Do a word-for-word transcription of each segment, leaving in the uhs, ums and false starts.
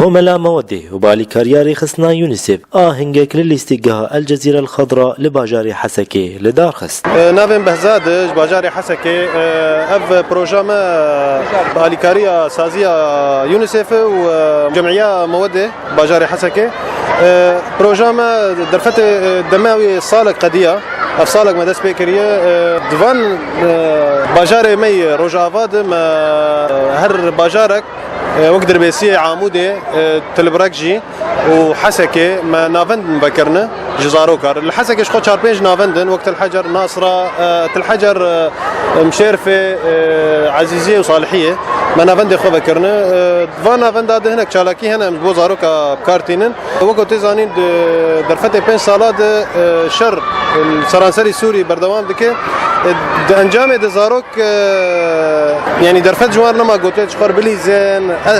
Komela Mewedê û bi alîkariya rêxistina UNICEF ahengek li lîstikgeha El Cezîre El Xedra li bajarê Hesekê li dar xist. Navê min Behzad e, ji bajarê Hesekê. Ev proja me bi alîkariya saziya UNICEF û Cemîya Mewedê bajarê Hesekê. Proja me derfetê deme wî salek qediya. Ev salek me dest pê kiriye. Di van bajarê me yê Rojava de me her bajarek, e, wek Dirbêsiyê, Amûdê, e, Tilbrek jî û Hesekê me navend vekirine ji zaroka re. Li Hesekê ji xwe çar pênc navend in, wek Til Hecer, Nasra, e, Til Hecer, e, Mişêrfê, e, Ezîziyê û Salihiyê me navendê xwe vekirine. E, di van navenda de hinek çalakî hene em ji bo zaroka bi kar tînin. Wek ku tê zanîn, di derfetê pênc sala de, e, şer li seranserî Sûrî berdewam dike. E, di encamê de zarok, e, yanî derfet ji wan nema gotiye ji xwe re bilîzin, e,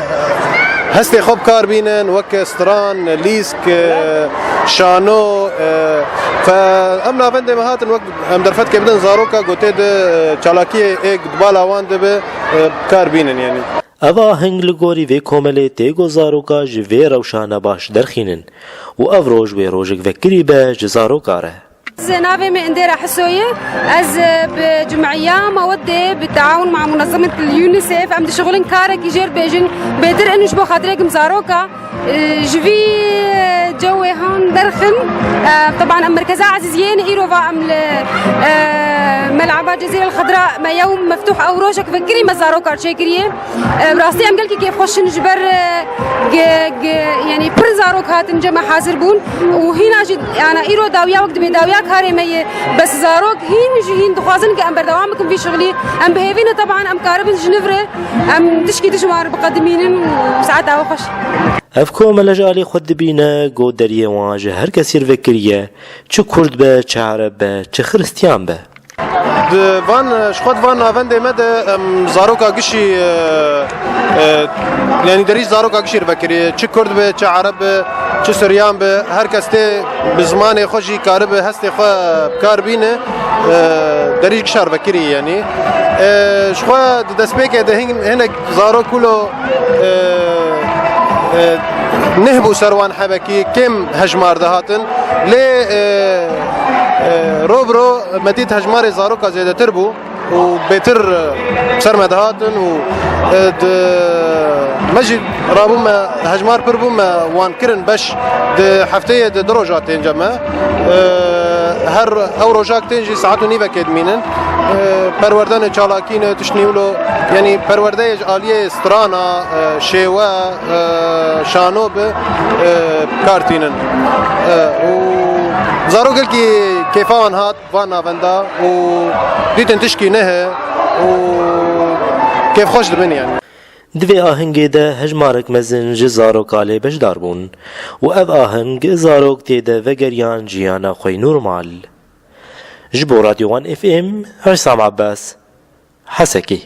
hestê xwe bi kar bînin, wek stran, lîsk, e, şano, e, fe em navendê me hatin, wek em derfetkê bidin zaroka, gotiye de, e, çalakiyê êk di bala wan de be, e, bi kar bînin yanî. Ev aheng li gorî vê komelê tê ku zaroka ji vê rewşa nebaş derxînin û ev roj wê rojek vekirî be ji zaroka re. Ez navê min Indêra Hiso ye. Ez, e, bi cim'iya Mewedê bi teawun ma munezemet UNICEF em dişixulin karekî jêr dibêjin bêtir in ji bo xatirê kim zaroka, e, ji vî, e, cewê han derxin. E, teban em merkeza Ezîziyê ne îro va em li, e, Mel'aba Cezîre El Xedra me yew meftuh ew rojek vekirî me zaroka çêkiriye. E, bi rastî em gelkî kêfxweş in ji ber, e, ge-, ge-, yanî pir zarok hatin cem me hazir bûn û hîna jî, yana îro dawiya wek dibê dawiya karê me ye. Bes zarok hîn ji hîn dixwazin ke em berdewam bikin vî şixulî. Em bi hêvî ne teban em karibin ji niv re em tişkî din ji wan re biqedimînin û saeta we xweş. Ev komele ji alî xwe dibîne ku deriyê wan ji her kesî re vekiriye, çi kurd be, çi ereb be, çi xiristiyan be. Di van, ji xwe di van navendê me de em zaroka gişî, e, e, yanî derî zaroka gişî re vekirî. Çi kurd be, çi ereb be, çi suryan be, her kes tê bi zimanê xwe jî karibe hestê xwe bi kar bîne, e, derî gişa re vekirî yanî. E, ji xwe di destpêkê de hin-, hinek zarok kulo, e, e, neh bû ser wan hebekî kêm hejmar dihatin. Lê, e, e, ro bi ro me dît hejmarê zaroka zêdetir bû û bêtir, e, ser me dihatin û, e, di, me jî rabû me hejmar pir bû me wan kirin beş di hefteyê de du roja tênce me. E, her ew rojak tên jî saet û nîvekê dimînin. E, perwerdene çalakî ne tiştnî wilo, yanî perwerdeyê ji aliyê strana, e, şêwe, e, şano bi, e, bi kar tînin. E, û zarok gelkî kêfa wan hat van navenda û dîtin tişkî nehe û kêfxweş dibin yanî. Di vê ahengê de hejmarek mezin ji zaroka lê beşdar bûn û ev aheng zarok tê de vegeriyan jiyana xwe normal. Ji bo Radyo Wan F M, Hesam Abbas, Hesekê.